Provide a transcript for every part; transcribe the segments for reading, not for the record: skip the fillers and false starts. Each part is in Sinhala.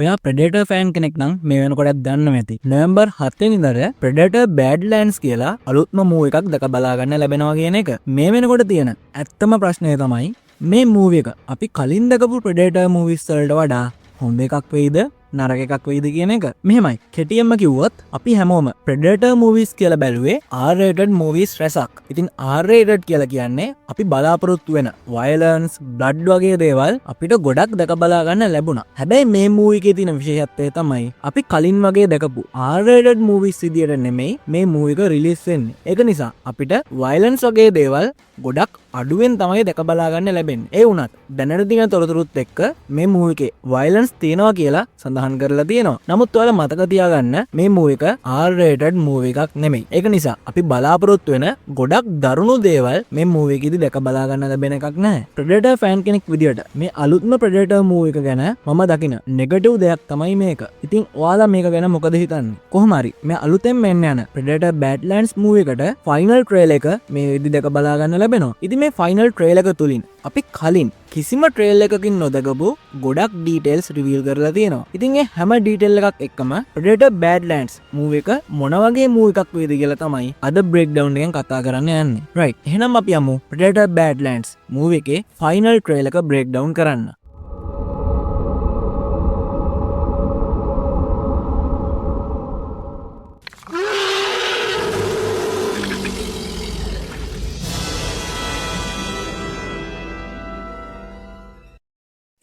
ඔයා ප්‍රෙඩේටර් ෆෑන් කෙනෙක් නම් මේ වෙනකොටත් දන්නවා ඇති. නොවැම්බර් 7 වෙනිදාට ප්‍රෙඩේටර් බෑඩ්ලෑන්ඩ්ස් කියලා අලුත්ම මූවි එකක් දැක බලා ගන්න ලැබෙනවා කියන එක. මේ වෙනකොට තියෙන ඇත්තම ප්‍රශ්නය තමයි මේ මූවි එක අපි කලින් දැකපු ප්‍රෙඩේටර් මූවිස් වලට වඩා හොඳ එකක් වෙයිද නරක එකක් වෙයිද කියන එක. මෙහෙමයි, කෙටියෙන්ම කිව්වොත් අපි හැමෝම ප්‍රෙඩේටර් මූවිස් කියලා බැලුවේ R rated movies රැසක්. ඉතින් R rated කියලා කියන්නේ අපි බලාපොරොත්තු වෙන වයලන්ස්, බ්ලඩ් වගේ දේවල් අපිට ගොඩක් දැක බලා ගන්න ලැබුණා. හැබැයි මේ මූවි එකේ තියෙන විශේෂත්වය තමයි අපි කලින් වගේ දැකපු R rated movies විදියට නෙමෙයි මේ මූවි එක රිලීස් වෙන්නේ. ඒක නිසා අපිට වයලන්ස් වගේ දේවල් ගොඩක් අඩුවෙන් තමයි දැක බලා ගන්න ලැබෙන්නේ. ඒ වුණත් දැනට තියෙන තොරතුරුත් එක්ක මේ මූවි එකේ වයලන්ස් තියෙනවා කියලා සඳහන් කරලා තියෙනවා. නමුත් ඔයාලා මතක තියාගන්න මේ මූවි එක R rated movie එකක් නෙමෙයි. ඒක නිසා අපි බලාපොරොත්තු වෙන ගොඩක් දරුණු දේවල් මේ මූවි එකේදී දැක බලා ගන්න ලැබෙන එකක් නෑ. ප්‍රෙඩේටර් ෆෑන් කෙනෙක් විදියට මේ අලුත්ම ප්‍රෙඩේටර් මූවි එක ගැන මම දකින නෙගටිව් දෙයක් තමයි මේක. ඉතින් ඔයාලා මේක ගැන මොකද හිතන්නේ? කොහොම හරි මේ අලුතෙන් එන්න යන ප්‍රෙඩේටර් බෑඩ්ලෑන්ඩ්ස් මූවි එකට ෆයිනල් ට්‍රේලර් එක මේ විදිහට දැක බලා ගන්න ලැබෙනවා. ඉතින් මේ ෆයිනල් ට්‍රේලර් එක තුලින් අපි කලින් කිසිම ට්‍රේලර් එකකින් නොදකපු ගොඩක් ඩීටේල්ස් රිවීල් කරලා තියෙනවා. ඉතින් ඒ හැම ඩීටේල් එකක් එක්කම ප්‍රෙඩේටර් බෑඩ්ලෑන්ඩ්ස් මූවි එක මොන වගේ මූවි එකක් වේද කියලා තමයි අද බ්‍රේක්ඩවුන් එකෙන් කතා කරන්න යන්නේ. රයිට්, එහෙනම් අපි යමු ප්‍රෙඩේටර් බෑඩ්ලෑන්ඩ්ස් මූවි එකේ ෆයිනල් ට්‍රේලර් එක බ්‍රේක්ඩවුන් කරන්න.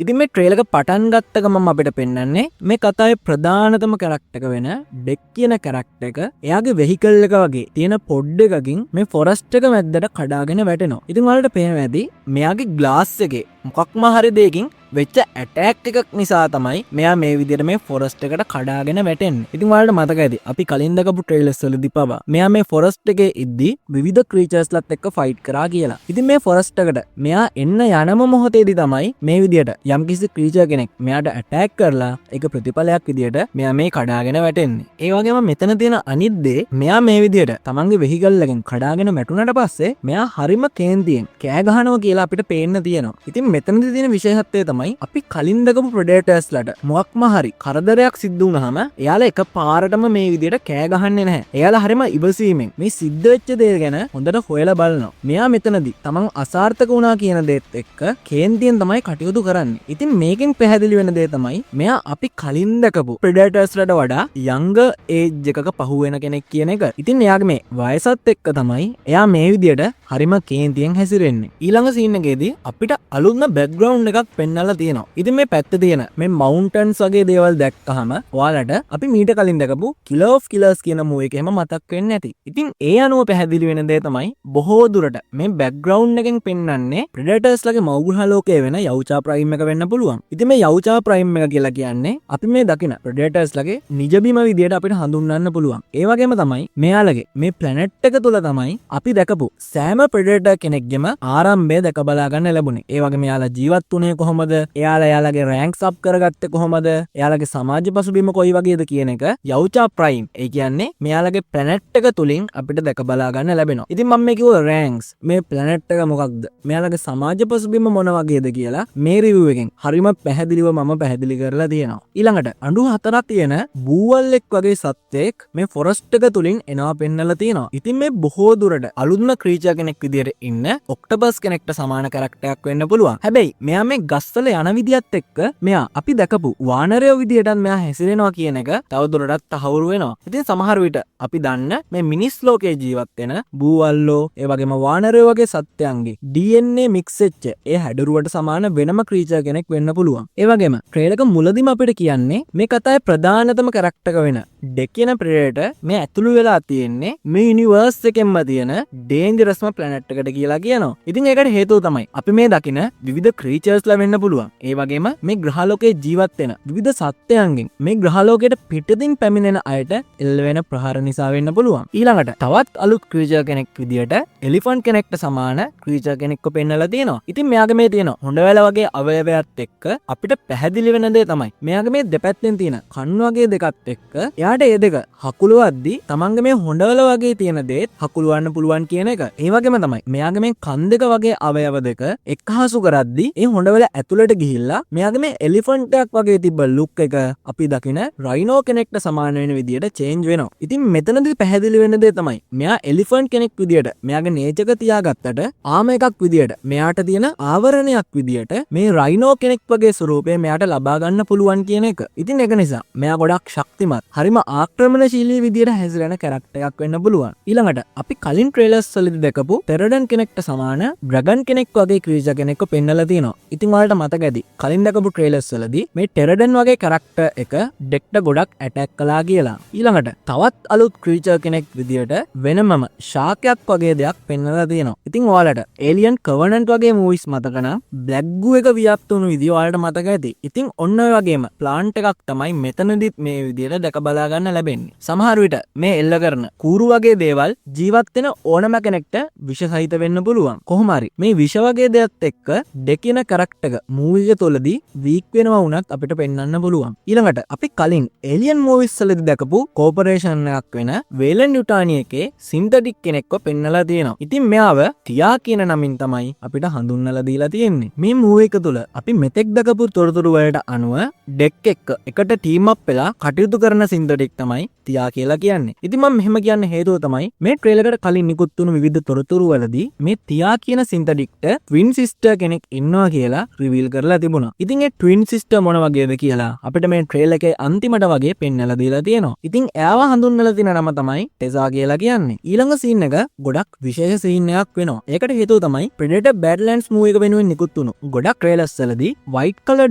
ඉතින් මේ ට්‍රේලර් එක පටන් ගත්ත ගමන් අපිට පෙන්වන්නේ මේ කතාවේ ප්‍රධානතම කැරක්ටර් එක වෙන ඩෙක් කියන කැරක්ටර් එක එයාගේ වෙහිකල් එක වගේ තියෙන පොඩ් එකකින් මේ ෆොරස්ට් එක මැද්දට කඩාගෙන වැටෙනවා. ඉතින් ඔයාලට පේනවා ඇති මෙයාගේ ග්ලාස් එකේ මොකක්ම හරි දෙයකින් වෙච්ච ඇටැක් එකක් නිසා තමයි මෙයා මේ විදිහට මේ ෆොරස්ට් එකට කඩාගෙන වැටෙන්නේ. ඉතින් ඔයාලට මතක ඇති අපි කලින් දැකපු ට්‍රේලර්ස් වලදී පවා මෙයා මේ ෆොරස්ට් එකේ ඉද්දි විවිධ ක්‍රීචර්ස්ලත් එක්ක ෆයිට් කරා කියලා. ඉතින් මේ ෆොරස්ට් එකට මෙයා එන්න යනම මොහොතේදී තමයි මේ විදිහට යම්කිසි ක්‍රීචර් කෙනෙක් මෙයාට ඇටැක් කරලා ඒක ප්‍රතිඵලයක් විදිහට මෙයා මේ කඩාගෙන වැටෙන්නේ. ඒ වගේම මෙතන තියෙන අනිත් දේ මෙයා මේ විදිහට තමන්ගේ වෙහිකල් එකෙන් කඩාගෙන වැටුණාට පස්සේ මෙයා හරිම කේන්තියෙන් කෑ ගහනවා කියලා අපිට පේන්න තියෙනවා. ඉතින් මෙතනදී තියෙන විශේෂත්වය තමයි අපි කලින් දැකපු ප්‍රෙඩේටර්ස්ලට මොකක්ම හරි කරදරයක් සිද්ධ වුණාම එයාලා එක පාරටම මේ විදිහට කෑ ගහන්නේ නැහැ. එයාලා හරිම ඉවසීමෙන් මේ සිද්ධ වෙච්ච දේ ගැන හොඳට හොයලා බලනවා. මෙයා මෙතනදී තමන් අසාර්ථක වුණා කියන දේත් එක්ක කේන්තියෙන් තමයි කටයුතු කරන්නේ. ඉතින් මේකෙන් පැහැදිලි වෙන දේ තමයි මෙයා අපි කලින් දැකපු ප්‍රෙඩේටර්ස්ලට වඩා යංගර් ඒජ් එකක පහු වෙන කෙනෙක් කියන එක. ඉතින් එයාගේ මේ වයසත් එක්ක තමයි එයා මේ විදිහට හරිම කේන්තියෙන් හැසිරෙන්නේ. ඊළඟ සීන් එකේදී අපිට අලුත්ම බැක්ග්‍රවුන්ඩ් එකක් පෙන්වලා තියෙනවා. ඉතින් මේ පැත්තේ තියෙන මේ මවුන්ටන්ස් වගේ දේවල් දැක්කහම ඔයාලට අපි මීට කලින් දැකපු Killer of Killers කියන මූවි එක එහෙම මතක් වෙන්නේ නැති. ඉතින් ඒ අනුව පැහැදිලි වෙන දේ තමයි බොහෝ දුරට මේ බැක්ග්‍රවුන්ඩ් එකෙන් පෙන්වන්නේ ප්‍රෙඩේටර්ස් ලගේ මව්ග්‍රහ ලෝකයේ වෙන යවුචා ප්‍රයිම් එක වෙන්න පුළුවන්. ඉතින් මේ යවුචා ප්‍රයිම් එක කියලා කියන්නේ අපි මේ දකින ප්‍රෙඩේටර්ස් ලගේ නිජබිම විදියට අපිට හඳුන්වන්න පුළුවන්. ඒ වගේම තමයි මෙයාලගේ මේ ප්ලැනට් එක තුල තමයි අපි දැකපු සෑම ප්‍රෙඩේටර් කෙනෙක්ගේම ආරම්භය දැක බලා ගන්න ලැබුණේ. ඒ වගේම එයාලා ජීවත් වුණේ කොහොමද? එයාලා එයාලගේ රෑන්ක්ස් අප් කරගත්තේ කොහොමද? එයාලගේ සමාජ පසුබිම කොයි වගේද කියන එක යවුචා ප්‍රයිම්, ඒ කියන්නේ මෙයාලගේ ප්ලැනට් එක තුලින් අපිට දැක බලා ගන්න ලැබෙනවා. ඉතින් මම මේ කිව්ව රෑන්ක්ස්, මේ ප්ලැනට් එක මොකක්ද? මෙයාලගේ සමාජ පසුබිම මොන වගේද කියලා මේ රිවිව් එකෙන් හරිම පැහැදිලිව මම පැහැදිලි කරලා තියෙනවා. ඊළඟට අඬු හතරක් තියෙන බූවල්ලෙක් වගේ සත්වයෙක් මේ ෆොරස්ට් එක තුලින් එනවා පෙන්නලා තියෙනවා. ඉතින් මේ බොහෝ දුරට අලුත්ම ක්‍රීචර් කෙනෙක් විදියට ඉන්න ඔක්ටෝපස් කෙනෙක්ට සමාන කැරක්ටරයක් වෙන්න පුළුවන්. හැබැයි මෙයා මේ ගස්වල යන විදියත් එක්ක මෙයා අපි දැකපු වානරයෝ විදියටත් මෙයා හැසිරෙනවා කියන එක තවදුරටත් තහවුරු වෙනවා. ඉතින් සමහර විට අපි දන්න මේ මිනිස් ලෝකයේ ජීවත් වෙන බූවල්ලෝ, ඒ වගේම වානරයෝ වගේ සත්වයන්ගේ DNA mix වෙච්ච ඒ හැඩරුවට සමාන වෙනම ක්‍රීචර් කෙනෙක් වෙන්න පුළුවන්. ඒ වගේම ට්‍රේලර් එක මුලදිම අපිට කියන්නේ මේ කතාවේ ප්‍රධානතම කැරක්ටර් එක වෙන ඩෙක් කියන ප්‍රෙඩේටර් මේ ඇතුළු වෙලා තියෙන්නේ මේ යුනිවර්ස් එකෙන්ම තියෙන ඩේන්ජරස්ම ප්ලැනට් එකට කියලා කියනවා. ඉතින් ඒකට හේතුව තමයි අපි මේ දකින විවිධ ක්‍රීචර්ස්ලා වෙන්න පුළුවන්. ඒ වගේම මේ ග්‍රහලෝකයේ ජීවත් වෙන විවිධ සත්වයන්ගෙන් මේ ග්‍රහලෝකයට පිටතින් පැමිණෙන අයට එල්ල වෙන ප්‍රහාර නිසා වෙන්න පුළුවන්. ඊළඟට තවත් අලුත් ක්‍රීචර් කෙනෙක් විදියට එලිෆන්ට් කෙනෙක්ට සමාන ක්‍රීචර් කෙනෙක්ව පෙන්නලා තියෙනවා. ඉතින් මෙයාගේ මේ තියෙන හොඬවැල වගේ අවයවයත් එක්ක අපිට පැහැදිලි වෙන දේ තමයි මෙයාගේ මේ දෙපැත්තෙන් තියෙන කන් වගේ දෙකත් එක්ක එයාට ඒ දෙක හකුලුවද්දි තමන්ගේ මේ හොඬවැල වගේ තියෙන දේත් හකුලුවන්න පුළුවන් කියන එක. ඒ වගේම තමයි මෙයාගේ මේ කන් දෙක වගේ අවයව දෙක එක්හසු කරද්දි ඒ හොඬවැල ඇතුළට ඇතුළට ගිහිල්ලා මෙයාගේ මේ එලිෆන්ට් එකක් වගේ තිබ්බ ලුක් එක අපි දකින රයිනෝ කෙනෙක්ට සමාන වෙන විදියට චේන්ජ් වෙනවා. ඉතින් මෙතනදී පැහැදිලි වෙන දේ තමයි මෙයා එලිෆන්ට් කෙනෙක් විදියට මෙයාගේ නේචර් එක තියාගත්තට ආමර් එකක් විදියට, මෙයාට තියෙන ආවරණයක් විදියට මේ රයිනෝ කෙනෙක් වගේ ස්වරූපය මෙයාට ලබා ගන්න පුළුවන් කියන එක. ඉතින් ඒක නිසා මෙයා ගොඩක් ශක්තිමත්, හරිම ආක්‍රමණශීලී විදියට හැසිරෙන කැරක්ටර් එකක් වෙන්න පුළුවන්. ඊළඟට අපි කලින් ට්‍රේලර්ස් වලදී දැකපු ටෙරඩන් කෙනෙක්ට සමාන ඩ්‍රැගන් කෙනෙක් වගේ ක්‍රීචර් කෙනෙක්ව පෙන්නලා තියෙනවා. ඉතින් ඔයාලට මතක ඇති කලින් දැකපු ට්‍රේලර්ස් වලදී මේ ටෙරඩන් වගේ කැරක්ටර් එක ඩෙක්ට ගොඩක් ඇටැක් කළා කියලා. ඊළඟට තවත් අලුත් ක්‍රීචර් කෙනෙක් විදියට වෙනමම ශාකයක් වගේ දෙයක් පෙන්නලා තියෙනවා. ඉතින් ඔයාලට ඒලියන් කවනන්ට් වගේ මූවිස් මතක නම් බ්ලැක් ගූ එක ව්‍යාප්ත වුණු විදිය ඔයාලට මතක ඇති. ඉතින් ඔන්න ඔය වගේම ප්ලාන්ට් එකක් තමයි මෙතනදිත් මේ විදියට දැක බලා ගන්න ලැබෙන්නේ. සමහර විට මේ එල්ල කරන කූරු වගේ දේවල් ජීවත් වෙන ඕනම කෙනෙක්ට විෂ සහිත වෙන්න පුළුවන්. කොහොම හරි මේ විෂ වගේ දෙයක් එක්ක ඩෙක් කියන කැරක්ටර් එක මූවි එක තුළදී වීක් වෙනවා වුණත් අපිට පෙන්වන්න පුළුවන්. ඊළඟට අපි කලින් ඒලියන් මූවිස් වලදී දැකපු කෝපරේෂන් එකක් වෙන වේලන් යුටානි එකේ සින්තටික් කෙනෙක්ව පෙන්නලා තියෙනවා. ඉතින් මෙයාව තියා කියන නමින් තමයි අපිට හඳුන්වලා දීලා තියෙන්නේ. මේ මූවි එක තුළ අපි මෙතෙක් දැකපු තොරතුරු වලට අනුව ඩෙක් එක්ක එකට ටීම් අප් වෙලා කටයුතු කරන සින්තටික් තමයි තියා කියලා කියන්නේ. ඉතින් මම මෙහෙම කියන්න හේතුව තමයි මේ ට්‍රේලර් එකට කලින් නිකුත් වුණු විවිධ තොරතුරු වලදී මේ තියා කියන සින්තටික්ට ට්වින් සිස්ටර් කෙනෙක් ඉන්නවා කියලා රිවීල් කරලා තිබුණා. ඉතින් ඒ ට්වින් සිස්ටර් මොන වගේද කියලා අපිට මේ ට්‍රේලර් එකේ අන්තිමට වගේ පෙන්නලා දීලා තියෙනවා. ඉතින් එයාව හඳුන්වලා තියෙන නම තමයි ටෙසා කියලා කියන්නේ. ඊළඟ සීන් එක ගොඩක් විශේෂ සීන් එකක් වෙනවා. ඒකට හේතුව තමයි Predator Badlands movie එක වෙනුවෙන් නිකුත් වුණු ගොඩක් ට්‍රේලර්ස් වලදී වයිට් කලර්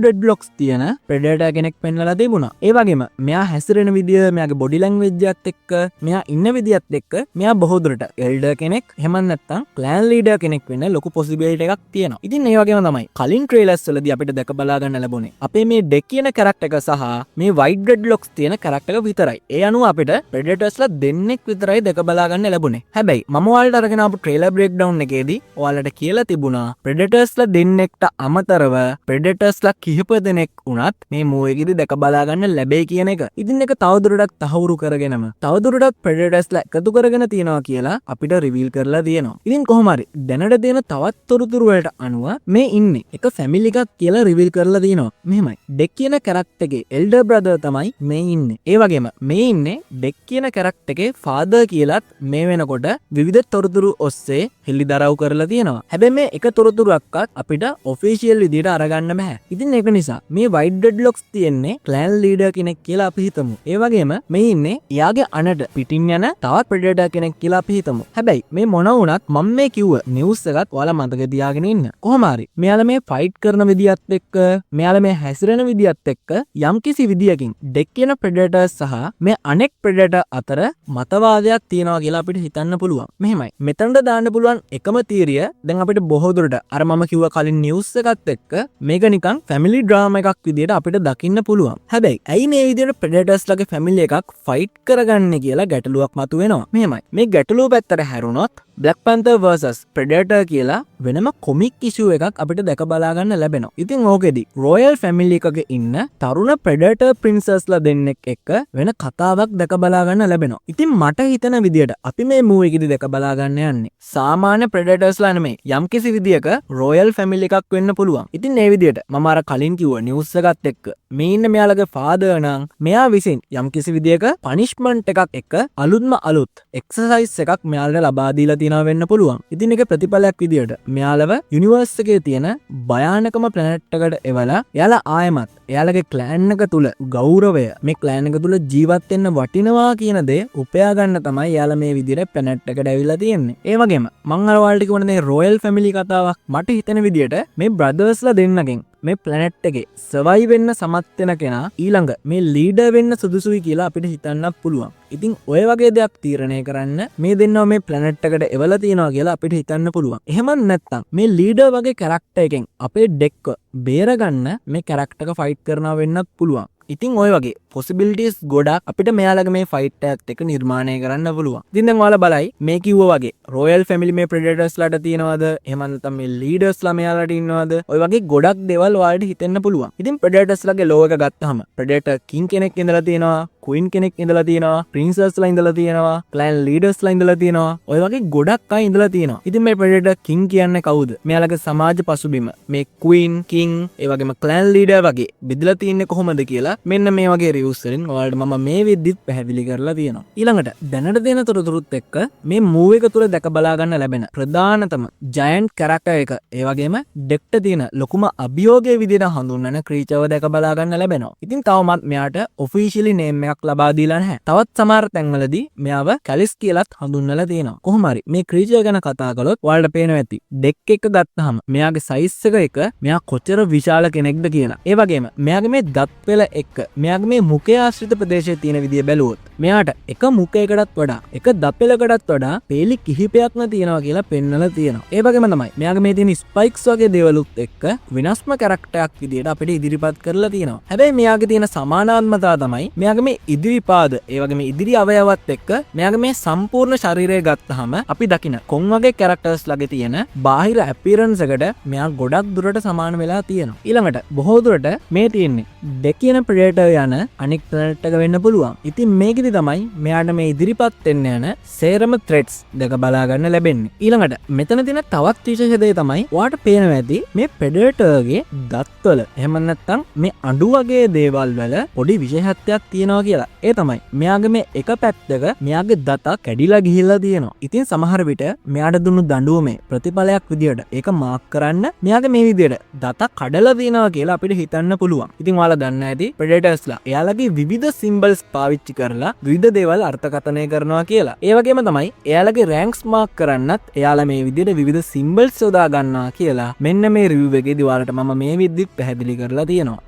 ඩ්‍රෙඩ්ලොක්ස් තියෙන Predator කෙනෙක් පෙන්නලා තිබුණා. ඒ වගේම මෙයා හැසිරෙන විදිය, මෙයාගේ බොඩි ලැන්ග්වේජ් එකත් එක්ක, මෙයා ඉන්න විදියත් එක්ක මෙයා බොහෝ දුරට එල්ඩර් කෙනෙක් එහෙම නැත්නම් ක්ලෑන් ලීඩර් කෙනෙක් වෙන්න ලොකු පොසිබිලිටි එකක් තියෙනවා. ඉතින් ඒ වගේම තමයි කලින් ට්‍රේලර්ස් වලදී අපිට දැක බලා ගන්න ලැබුණේ අපේ මේ ඩෙක් කියන කැරක්ටර් එක සහ මේ වයිට් ඩ්‍රෙඩ්ලොක්ස් තියෙන කැරක්ටර් එක විතරයි. ඒ අනුව අපිට ප්‍රෙඩේටර්ස්ලා දෙන්නෙක් විතරයි දැක බලා ගන්න ලැබුණේ. හැබැයි මම ඔයාලට අරගෙන ආපු ට්‍රේලර් බ්‍රේක්ඩවුන් එකේදී ඔයාලට කියලා තිබුණා ප්‍රෙඩේටර්ස්ලා දෙන්නෙක්ට අමතරව ප්‍රෙඩේටර්ස්ලා කිහිප දෙනෙක් වුණත් මේ මූවි එකේදී දැක බලා ගන්න ලැබෙයි කියන එක. ඉතින් ඒක තවදුරටත් තහවුරු කරගෙනම තවදුරටත් ප්‍රෙඩේටර්ස්ලා එකතු කරගෙන තියෙනවා කියලා අපිට රිවීල් කරලා තියෙනවා. ඉතින් කොහොම හරි දැනට තියෙන තවත් තොරතුරු වලට අනුව මේ ඉන්නේ එක ෆැමිලි එකක් කියලා රිවීල් කරලා තියෙනවා. මෙහෙමයි. ඩෙක් කියන කැරක්ටර් එකේ එල්ඩර් බ්‍රදර් තමයි මේ ඉන්නේ. ඒ වගේම මේ ඉන්නේ ඩෙක් කියන කැරක්ටර් එකේ ෆාදර් කියලත් මේ වෙනකොට විවිධ තොරතුරු ඔස්සේ හෙළිදරව් කරලා තියෙනවා. හැබැයි මේ එක තොරතුරක්වත් අපිට ඔෆිෂියල් විදියට අරගන්න බෑ. ඉතින් ඒක නිසා මේ වයිට් ඩ්‍රෙඩ්ලොක්ස් තියෙන්නේ ක්ලෑන් ලීඩර් කෙනෙක් කියලා අපි හිතමු. ඒ වගේම මේ ඉන්නේ එයාගේ අනට පිටින් යන තවත් ප්‍රෙඩේටර් කෙනෙක් කියලා අපි හිතමු. හැබැයි මේ මොන වුණත් මම මේ කිව්ව නිවුස් එකත් ඔයාලා මතක තියාගෙන ඉන්න. කොහොම හරි මෙයාලා මේ ෆයිට් කරන විදියත් එක්ක, මෙයාලා මේ හැසිරෙන විදියත් එක්ක යම්කිසි විදියකින් ඩෙක් කියන ප්‍රෙඩේටර් සහ මේ අනෙක් ප්‍රෙඩේටර් අතර මතවාදයක් තියෙනවා කියලා අපිට හිතන්න පුළුවන්. මෙහෙමයි. මෙතනට දාන්න පුළුවන් එකම තීරිය දැන් අපිට බොහෝ දුරට අර මම කිව්ව කලින් නිවුස් එකත් එක්ක මේක නිකන් ෆැමිලි ඩ්‍රාමා එකක් විදියට අපිට දකින්න පුළුවන්. හැබැයි ඇයි මේ විදියට ප්‍රෙඩේටර්ස් ලගේ ෆැමිලි එකක් ෆයිට් කරගන්නේ කියලා ගැටලුවක් මතුවෙනවා. මෙහෙමයි. මේ ගැටලුව පැත්තට හැරුණොත් Black Panther vs Predator කියලා වෙනම කොමික් ඉෂුව එකක් අපිට දැක බලා ගන්න ලැබෙනවා. ඉතින් ඕකෙදි රොයල් ෆැමිලි එකක ඉන්න තරුණ ප්‍රෙඩේටර් ප්‍රින්සස්ලා දෙන්නෙක් එක්ක වෙන කතාවක් දැක බලා ගන්න ලැබෙනවා. ඉතින් මට හිතෙන විදියට අපි මේ මූවි එකේදී දැක බලා ගන්න යන්නේ සාමාන්‍ය ප්‍රෙඩේටර්ස්ලා නෙමෙයි, යම්කිසි විදියක රොයල් ෆැමිලි එකක් වෙන්න පුළුවන්. ඉතින් ඒ විදියට මම අර කලින් කිව්ව නිවුස් එකත් එක්ක මේ ඉන්න මෙයාලගේ ෆාදර් නම් මෙයා විසින් යම්කිසි විදියක පනිෂ්මන්ට් එකක් එක්ක අලුත්ම අලුත් එක්සර්සයිස් එකක් මෙයාලට ලබා දීලා තියෙනවා වෙන්න පුළුවන්. ඉතින් ඒක ප්‍රතිඵලයක් විදියට මෙයාලව යුනිවර්ස් එකේ තියෙන භයානකම ප්ලැනට් එකට එවලා එයාලා ආයෙමත් එයාලගේ ක්ලෑන් එක තුල ගෞරවය, මේ ක්ලෑන් එක තුල ජීවත් වෙන්න වටිනවා කියන දේ උපයා ගන්න තමයි එයාලා මේ විදියට ප්ලැනට් එකට ඇවිල්ලා තියෙන්නේ. ඒ වගේම මං අර ඔයාලට කිව්වනේ මේ රොයල් ෆැමිලි කතාවක්. මට හිතෙන විදියට මේ බ්‍රදර්ස්ලා දෙන්නගෙන් මේ ප්ලැනට් එකේ සර්වයිව් වෙන්න සමත් වෙන කෙනා ඊළඟ මේ ලීඩර් වෙන්න සුදුසුයි කියලා අපිට හිතන්නත් පුළුවන්. ඉතින් ඔය වගේ දෙයක් තීරණය කරන්න මේ දෙන්නව මේ ප්ලැනට් එකට එවලා තියෙනවා කියලා අපිට හිතන්න පුළුවන්. එහෙම නැත්නම් මේ ලීඩර් වගේ කැරක්ටර් එකෙන් අපේ ඩෙක්ව බේරගන්න මේ කැරක්ටර් එක ෆයිට් කරනවා වෙන්නත් පුළුවන්. ඉතින් ඔය වගේ පොසිබිලිටීස් ගොඩක් අපිට මෙයාලගේ මේ ෆයිට් එකත් එක්ක නිර්මාණය කරන්න පුළුවන්. ඉතින් දැන් ඔයාලා බලයි මේ කිව්වා වගේ රොයල් ෆැමිලි මේ ප්‍රෙඩේටර්ස්ලාට තියෙනවද? එහෙම නැත්නම් මේ ලීඩර්ස්ලා මෙයාලට ඉන්නවද? ඔය වගේ ගොඩක් දේවල් ඔයාලට හිතෙන්න පුළුවන්. ඉතින් ප්‍රෙඩේටර්ස්ලාගේ ලෝ එක ගත්තාම ප්‍රෙඩේටර් කිං කෙනෙක් ඉඳලා තියෙනවා. ක්වීන් කෙනෙක් ඉඳලා තියෙනවා, ප්‍රින්සස්ලා ඉඳලා තියෙනවා, ක්ලෑන් ලීඩර්ස්ලා ඉඳලා තියෙනවා. ඔය වගේ ගොඩක් අය ඉඳලා තියෙනවා. ඉතින් මේ ප්‍රෙඩේටර් කිං කියන්නේ කවුද? මෙයාලගේ සමාජ පසුබිම, මේ ක්වීන්, කිං, ඒ වගේම ක්ලෑන් ලීඩර් වගේ බෙදලා තියෙන්නේ කොහොමද කියලා මෙන්න මේ වගේ රිවිව්ස් වලින් ඔයාලට මම මේ විදිහට පැහැදිලි කරලා තියෙනවා. ඊළඟට දැනට දෙන තොරතුරුත් එක්ක මේ මූවි එක තුළ දැක බලා ගන්න ලැබෙන ප්‍රධානතම ජයන්ට් කැරක්ටර් එක, ඒ වගේම ඩෙක්ට තියෙන ලොකුම අභියෝගය විදිහට හඳුන්වන ක්‍රීචර්ව දැක බලා ගන්න ලැබෙනවා. ඉතින් තවමත් මෙයාට ඔෆිෂියලි නේම් එකක් ලබා දීලා නැහැ. තවත් සමහර තැන්වලදී මෙයාව කැලිස් කියලත් හඳුන්වලා තියෙනවා. කොහොම හරි මේ ක්‍රීචර් ගැන කතා කළොත් ඔයාලට පේනවා ඇති, ඩෙක් එක ගත්තාම මෙයාගේ සයිස් එක එක මෙයා කොච්චර විශාල කෙනෙක්ද කියලා. ඒ වගේම මෙයාගේ මේ දත් පෙළ එක්ක මෙයාගේ මේ මුඛය ආශ්‍රිත ප්‍රදේශයේ තියෙන විදිය බැලුවොත් මෙයාට එක මුඛයකටත් වඩා, එක දත් පෙළකටත් වඩා පේලි කිහිපයක්ම තියෙනවා කියලා පෙන්වලා තියෙනවා. ඒ වගේම තමයි මෙයාගේ මේ තියෙන ස්පයික්ස් වගේ දේවලුත් එක්ක වෙනස්ම කැරක්ටරයක් විදියට අපිට ඉදිරිපත් කරලා තියෙනවා. හැබැයි මෙයාගේ තියෙන සමානාත්මතාව තමයි මෙයාගේ මේ ඉදිරි පාද, ඒ වගේම ඉදිරි අවයවත් එක්ක මෙයාගේ මේ සම්පූර්ණ ශරීරය ගත්තාම අපි දකින කොන් වගේ කැරක්ටර්ස් ළඟ තියෙන බාහිර ඇපියරන්ස් එකට මෙයා ගොඩක් දුරට සමාන වෙලා තියෙනවා. ඊළඟට බොහෝ දුරට මේ තියෙන්නේ ඩෙක් කියන ප්‍රෙඩේටර් යන අනෙක් ප්ලැනට් එක වෙන්න පුළුවන්. ඉතින් මේකෙදි තමයි මෙයාට මේ ඉදිරිපත් වෙන්න යන සේරම ත්‍රෙට්ස් දැක බලා ගන්න ලැබෙන්නේ. ඊළඟට මෙතන තියෙන තවත් විශේෂ දේ තමයි ඔයාට පේනවා ඇති මේ ප්‍රෙඩේටර්ගේ දත්වල, එහෙම නැත්නම් මේ අඬු වගේ දේවල් වල පොඩි විශේෂත්වයක් තියෙනවා කියලා. ඒ තමයි මෙයාගේ මේ එක පැත්තක මෙයාගේ දත කැඩිලා ගිහිල්ලා තියෙනවා. ඉතින් සමහර විට මෙයාට දුන්නු දඬුවමේ ප්‍රතිඵලයක් විදියට ඒක මාක් කරන්න මෙයාගේ මේ විදියට දත කඩලා තියෙනවා කියලා අපිට හිතන්න පුළුවන්. ඉතින් ඔයාලා දන්න ඇති ප්‍රෙඩේටර්ස්ලා එයාලගේ විවිධ සිම්බල්ස් පාවිච්චි කරලා විවිධ දේවල් අර්ථකථනය කරනවා කියලා. ඒ වගේම තමයි එයාලගේ රෑන්ක්ස් මාක් කරන්නත් එයාලා මේ විදියට විවිධ සිම්බල්ස් යොදා ගන්නවා කියලා මෙන්න මේ රිවිව් එකේදී ඔයාලට මම මේ විදිහට පැහැදිලි කරලා තියෙනවා.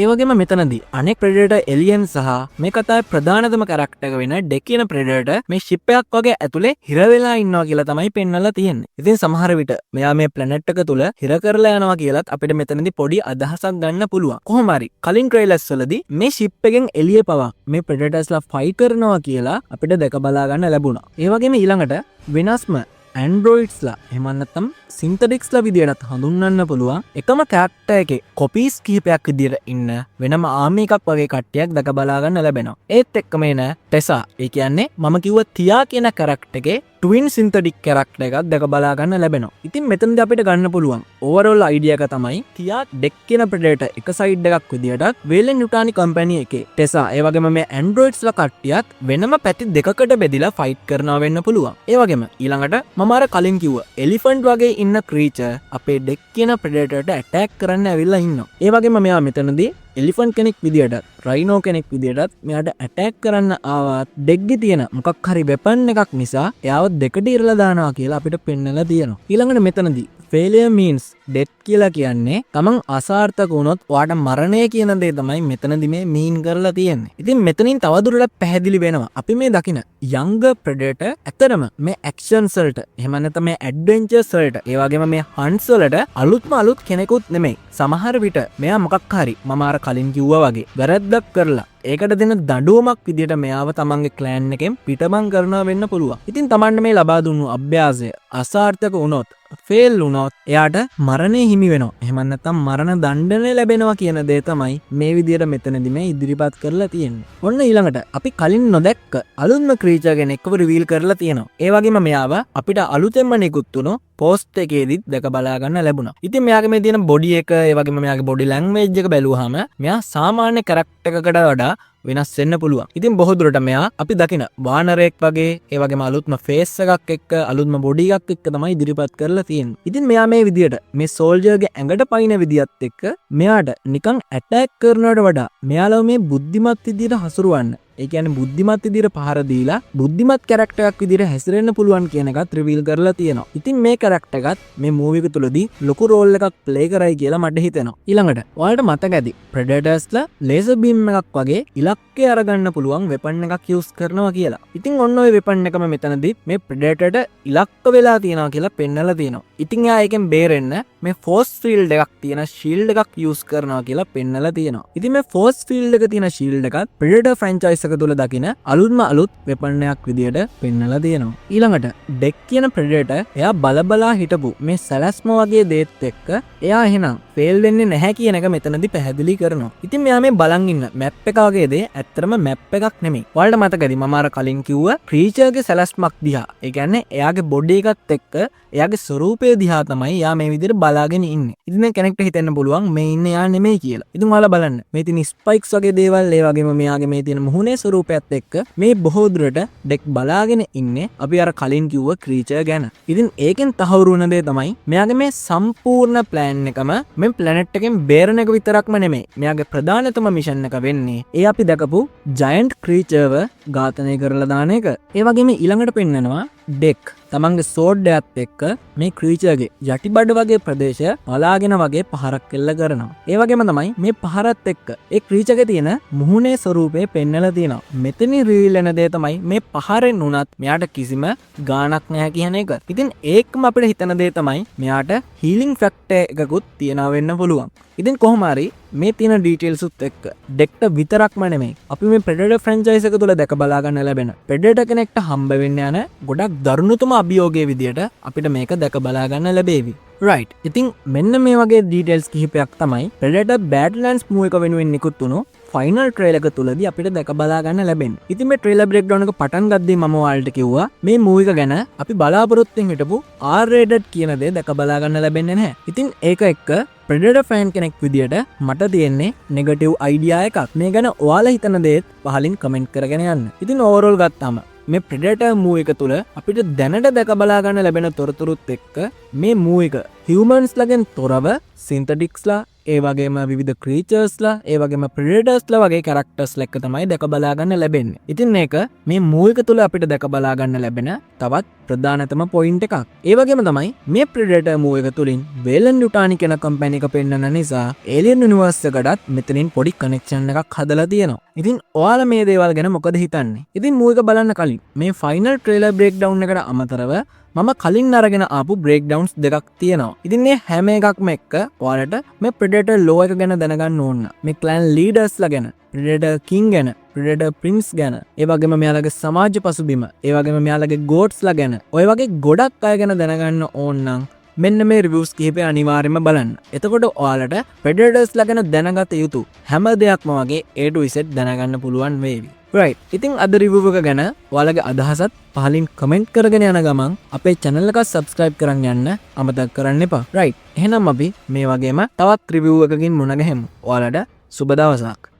ඒ වගේම මෙතනදී අනෙක් ප්‍රෙඩේටර් එලියන් සහ මේ කතාවේ ප්‍රධානතම කැරක්ටර් එක වෙන ඩෙක් කියන ප්‍රෙඩේටර් මේ ෂිප් එකක් වගේ ඇතුලේ හිර වෙලා ඉන්නවා කියලා තමයි පෙන්වලා තියෙන්නේ. ඉතින් සමහර විට මෙයා මේ ප්ලැනට් එක තුල හිර කරලා යනවා කියලත් අපිට මෙතනදී පොඩි අදහසක් ගන්න පුළුවන්. කොහොම හරි කලින් ට්‍රේලර්ස් වලදී මේ ෂිප් එකෙන් එළිය පවා මේ ප්‍රෙඩේටර්ස්ලා ෆයිට් කරනවා කියලා අපිට දැක බලා ගන්න ලැබුණා. ඒ වගේම ඊළඟට වෙනස්ම ඇන්ඩ්‍රොයිඩ්ස්ලා, එහෙම නැත්නම් සින්තටික්ස්ලා විදියටත් හඳුන්වන්න පුළුවන් එකම කැරක්ටර් එකේ කොපීස් කිහිපයක් විදියට ඉන්න වෙනම ආමි එකක් වගේ කට්ටියක් දැක බලා ගන්න ලැබෙනවා. ඒත් එක්කම එන ටෙසා, ඒ කියන්නේ මම කිව්ව තියා කියන කැරක්ටර් එකේ ට්වින් සින්තටික් කැරක්ටර් එකක් දැක බලා ගන්න ලැබෙනවා. ඉතින් මෙතනදී අපිට ගන්න පුළුවන් ඕවරෝල් අයිඩියා එක තමයි තියා ඩෙක් කියන ප්‍රෙඩේටර් එක සයිඩ් එකක් විදියටත් වේලන් යුටානි කම්පැනි එකේ ටෙසා, ඒ වගේම මේ ඇන්ඩ්‍රොයිඩ්ස්ලා කට්ටියත් වෙනම පැති දෙකකට බෙදිලා ෆයිට් කරනවා වෙන්න පුළුවන්. ඒ වගේම ඊළඟට මම අර කලින් කිව්ව එලිෆන්ට් වගේ ඉන්න ක්‍රීචර් අපේ ඩෙක් කියන ප්‍රෙඩේටර්ට ඇටැක් කරන්න ඇවිල්ලා ඉන්නවා. ඒ වගේම මෙයා මෙතනදී එලිෆන්ට් කෙනෙක් විදියටත් රයිනෝ කෙනෙක් විදියටත් මෙයාට ඇටැක් කරන්න ආවත් ඩෙක්ගේ තියෙන මොකක් හරි වෙපන් එකක් නිසා එයාව දෙකට ඉරලා දානවා කියලා අපිට පෙන්නලා තියෙනවා. ඊළඟට මෙතනදී ෆේලියර් මීන්ස් ඩෙත් කියලා කියන්නේ තමන් අසාර්ථක වුණොත් ඔයාට මරණය කියන දේ තමයි මෙතනදි මේ මීන් කරලා තියෙන්නේ. ඉතින් මෙතනින් තවදුරටත් පැහැදිලි වෙනවා අපි මේ දකින යංගර් ප්‍රෙඩේටර් ඇත්තටම මේ ඇක්ෂන්ස් වලට, එහෙම නැත්නම් මේ ඇඩ්වෙන්චර්ස් වලට, ඒ වගේම මේ හන්ට්ස් වලට අලුත්ම අලුත් කෙනෙකුත් නෙමෙයි. සමහර විට මෙයා මොකක් හරි මම අර කලින් කිව්වා වගේ වැරැද්දක් කරලා ඒකට දෙන දඩුවමක් විදියට මෙයාව තමන්ගේ ක්ලෑන් එකෙන් පිටමං කරනවා වෙන්න පුළුවන්. ඉතින් තමන්ට මේ ලබා දුන්නු අභ්‍යාසය අසාර්ථක වුණොත්, ෆේල් වුණොත් එයාට මරණය හිමි වෙනවා. එහෙම නැත්නම් මරණ දණ්ඩනය ලැබෙනවා කියන දේ තමයි මේ විදියට මෙතනදි මේ ඉදිරිපත් කරලා තියෙන්නේ. ඔන්න ඊළඟට අපි කලින් නොදැක්ක අලුත්ම ක්‍රීචර් කෙනෙක්ව රිවීල් කරලා තියෙනවා. ඒ වගේම මෙයාව අපිට අලුතෙන්ම නිකුත් වුණු පෝස්ට් එකේදීත් දැක බලා ගන්න ලැබුණා. ඉතින් මෙයාගේ මේ තියෙන බොඩි එක, ඒ වගේම මෙයාගේ බොඩි ලැන්ග්වේජ් එක බැලුවාම මෙයා සාමාන්‍ය කැරක්ටර් එකකට වඩා වෙනස් වෙන්න පුළුවන්. ඉතින් බොහෝ දුරට මෙයා අපි දකින වානරයෙක් වගේ, ඒ වගේම අලුත්ම ෆේස් එකක් එක්ක, අලුත්ම බොඩි එකක් එක්ක තමයි ඉදිරිපත් කරලා තියෙන්නේ. ඉතින් මෙයා මේ විදියට මේ සෝල්ජර්ගේ ඇඟට පයින් විදියත් එක්ක මෙයාට නිකන් ඇටැක් කරනවට වඩා මෙයාලව මේ බුද්ධිමත් විදියට හසුරුවන්න, ඒ කියන්නේ බුද්ධිමත් විදියට පහර දීලා බුද්ධිමත් කැරක්ටර් එකක් විදියට හැසිරෙන්න පුළුවන් කියන එකත් රිවීල් කරලා තියෙනවා. ඉතින් මේ කැරක්ටර් එකත් මේ මූවි එක තුලදී ලොකු රෝල් එකක් ප්ලේ කරයි කියලා මට හිතෙනවා. ඊළඟට ඔයාලට මතක ඇති ප්‍රෙඩේටර්ස්ලා ලේසර් බීම් එකක් වගේ ඉලක්කය අරගන්න පුළුවන් වෙපන් එකක් යූස් කරනවා කියලා. ඉතින් ඔන්න ඔය වෙපන් එකම මෙතනදී මේ ප්‍රෙඩේටර්ට ඉලක්ක වෙලා තියෙනවා කියලා පෙන්නලා තියෙනවා. ඉතින් එයා ඒකෙන් බේරෙන්න මේ ෆෝස් ෆීල්ඩ් එකක් තියෙන ෂීල්ඩ් එකක් යූස් කරනවා කියලා පෙන්නලා තියෙනවා. ඉතින් මේ ෆෝස් ෆීල්ඩ් එක තියෙන ෂීල්ඩ් එකත් ප්‍රෙඩේටර් ෆ්‍රැන්චයිස් එක තුළ දකින අලුත්ම අලුත් වෙපන් එකක් විදියට පෙන්නලා තියෙනවා. ඊළඟට ඩෙක් කියන ප්‍රෙඩේටර් එයා බලබලා හිටපු මේ සැලැස්ම වගේ දේත් එක්ක එයා එහෙනම් ෆේල් වෙන්නේ නැහැ කියන එක මෙතනදි පැහැදිලි කරනවා. ඉතින් මෙයා මේ බලන් ඉන්න මැප් එක වගේ දේ ඇත්තටම මැප් එකක් නෙමෙයි. ඔයාලට මතකද මම අර කලින් කිව්ව ක්‍රීචර්ගේ සැලැස්මක් දිහා, ඒ කියන්නේ එයාගේ බොඩි එකත් එක්ක එයාගේ ස්වරූපය දිහා තමයි එයා මේ විදිහට බලාගෙන ඉන්නේ. ඉතින් දැන් කෙනෙක්ට හිතෙන්න පුළුවන් මේ ඉන්නේ එයා නෙමෙයි කියලා. ඉතින් ඔයාලා බලන්න, මේ තියෙන ස්පයික්ස් වගේ දේවල්, ඒ වගේම මෙයාගේ මේ තියෙන මුහුණේ ස්වරූපයත් එක්ක මේ බොහෝ දුරට ඩෙක් බලාගෙන ඉන්නේ අපි අර කලින් කිව්ව ක්‍රීචර් ගැන. ඉතින් ඒකෙන් තහවුරු වුණ දේ තමයි මෙයාගේ මේ සම්පූර්ණ ප්ලෑන් එකම මේ ප්ලැනට් එකෙන් බේරන එක විතරක්ම නෙමෙයි. මෙයාගේ ප්‍රධානතම මිෂන් එක වෙන්නේ ඒ අපි දැකපු ජයන්ට් ක්‍රීචර්ව ඝාතනය කරලා දාන එක. ඒ වගේම ඊළඟට පෙන්නනවා ඩෙක් තමන්ගේ සෝඩ් එකත් එක්ක මේ ක්‍රීචර්ගේ යටිබඩ වගේ ප්‍රදේශය බලාගෙන වගේ පහරක් එල්ල කරනවා. ඒ වගේම තමයි මේ පහරත් එක්ක ඒ ක්‍රීචර්ගේ තියෙන මුහුණේ ස්වරූපය පෙන්නලා තියෙනවා. මෙතනින් රිවීල් වෙන දේ තමයි මේ පහරෙන් වුණත් මෙයාට කිසිම ගාණක් නැහැ කියන එක. ඉතින් ඒකම අපිට හිතන දේ තමයි මෙයාට හීලින් ෆැක්ටර් එකකුත් තියනවා වෙන්න පුළුවන්. ඉතින් කොහොම හරි මේ තියෙන ඩීටේල්ස් උත් එක්ක ඩෙක්ට විතරක්ම නෙමෙයි, අපි මේ ප්‍රෙඩේටර් ෆ්‍රැන්චයිස් එක තුළ දැක බලා ගන්න ලැබෙන ප්‍රෙඩේටර් කෙනෙක්ට හම්බ වෙන්න යන ගොඩක් දරුණුතම අභියෝගය විදියට අපිට මේක දැක බලා ගන්න ලැබේවි. රයිට්, ඉතින් මෙන්න මේ වගේ ඩීටේල්ස් කිහිපයක් තමයි ප්‍රෙඩේටර් බෑඩ්ලෑන්ඩ්ස් මූවි එක වෙනුවෙන් නිකුත් වුණු ෆයිනල් ට්‍රේලර් එක තුලදී අපිට දැක බලා ගන්න ලැබෙන්නේ. ඉතින් මේ ට්‍රේලර් බ්‍රේක්ඩවුන් එක පටන් ගද්දී මම ඔයාලට කිව්වා මේ මූවි එක ගැන අපි බලාපොරොත්තුවෙන් හිටපු R rated කියන දේ දැක බලා ගන්න ලැබෙන්නේ නැහැ. ඉතින් ඒක එක්ක ප්‍රෙඩේටර් ෆෑන් කෙනෙක් විදියට මට තියෙන්නේ නෙගටිව් අයිඩියා එකක්. මේ ගැන ඔයාලා හිතන දේත් පහලින් කමෙන්ට් කරගෙන යන්න. ඉතින් ඕවරෝල් ගත්තාම මේ ප්‍රෙඩේටර් මූවි එක තුළ අපිට දැනට දැක බලා ගන්න ලැබෙන තොරතුරුත් එක්ක මේ මූවි එක හියුමන්ස්ලගෙන් තොරව සින්තටික්ස්ලා, ඒ වගේම විවිධ ක්‍රීචර්ස්ලා, ඒ වගේම ප්‍රෙඩේටර්ස්ලා වගේ කැරක්ටර්ස්ලා එක්ක තමයි දැක බලා ගන්න ලැබෙන්නේ. ඉතින් මේක මේ මූවි එක තුළ අපිට දැක බලා ගන්න ලැබෙන තවත් ප්‍රධානතම පොයින්ට් එකක්. ඒ වගේම තමයි මේ ප්‍රෙඩේටර් මූවි එක තුළින් වේලන් යුටානි කියන කම්පැනි එක පෙන්වන නිසා ඒලියන් යුනිවර්ස් එකටත් මෙතනින් පොඩි කනෙක්ෂන් එකක් හදලා තියෙනවා. ඉතින් ඔයාලා මේ දේවල් ගැන මොකද හිතන්නේ? ඉතින් මූවි එක බලන්න කලින් මේ ෆයිනල් ට්‍රේලර් බ්‍රේක්ඩවුන් එකට අමතරව මම කලින් අරගෙන ආපු බ්‍රේක්ඩවුන්ස් දෙකක් තියෙනවා. ඉතින් මේ හැම එකක්ම එක්ක ඔයාලට මේ ප්‍රෙඩේටර් ලෝ එක ගැන දැනගන්න ඕන. මේ ක්ලෑන් ලීඩර්ස්ලා ගැන, ප්‍රෙඩේටර් කිං ගැන, ප්‍රෙඩේටර් ප්‍රින්ස් ගැන, ඒ වගේම මෙයාලගේ සමාජ පසුබිම, ඒ වගේම මෙයාලගේ ගෝඩ්ස්ලා ගැන, ඔය වගේ ගොඩක් අය ගැන දැනගන්න ඕන නම් මෙන්න මේ රිවිව්ස් කිහිපය අනිවාර්යයෙන්ම බලන්න. එතකොට ඔයාලට ප්‍රෙඩේටර්ස්ලා ගැන දැනගත යුතු හැම දෙයක්ම වගේ A to Z දැනගන්න පුළුවන් වේවි. රයිට්. ඉතින් අද රිවිව් එක ගැන ඔයාලගේ අදහසත් පහලින් කමෙන්ට් කරගෙන යන ගමන් අපේ චැනල් එක සබ්ස්ක්‍රයිබ් කරන් යන්න අමතක කරන්න එපා. රයිට්. එහෙනම් අපි මේ වගේම තවත් රිවිව් එකකින් මුණ ගැහෙමු. ඔයාලට සුබ දවසක්.